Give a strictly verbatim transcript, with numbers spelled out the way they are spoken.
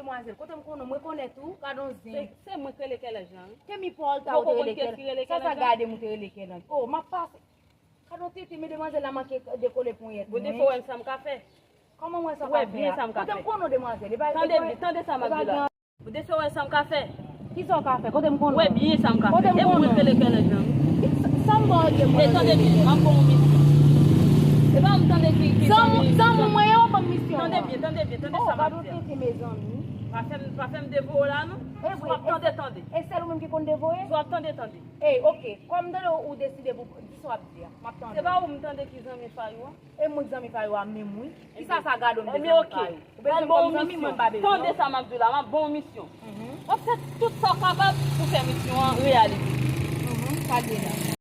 Demwazèl, kote m konnen, mwen konnen tou, gad on zen. Se, se mwen k rele Kèlèj lan, wi. Kemi Paul ta ou te rele Kèlèj. Sa sa gade m ou te rele Kèlèj. Oh, m ap pase. Gad on tete, men demwazèl la manke dekole ponyèt mwen. Bon, defo wè m sa m ka fè. Kòman mwen sa ka fè a? Kote m konnen demwazèl? Tande, tande sa m ap di la. Bon, defo wè sa m ka fè. Kisa w ka fè? Kote m konnen? Wè byen sa m ka fè. E mwen k rele Kèlèj lan. Sa m ba w? E tande byen, m ap ba w yon misyon. E pa m tande ki, ki zanmi. Zanmi mwen yo ban m misyon. Tande byen, tande byen, tande sa m ap di a. Oh, gad on tete, mezanmi. Pa fè m, pa fè m devoye w la non. Si w ap tande, tande. E sèl ou menm ki konn devoye? Si w ap tande, tande. Ey, oke. Kòm m tande ou deside pou di sa w ap di a. M ap tande. Se pa ou m tande ki zanmi Fayou an? E mwen k zanmi Fayou a menm wi. Kisa sa gade m de zanmi Fayou? Ou bezwen m kòm zanmi, mwen m pa bezwen. Tande sa m ap di w la, m ap ba w misyon. W ap fè tout sa w kapab pou fè misyon an reyalize. Sa l ye la.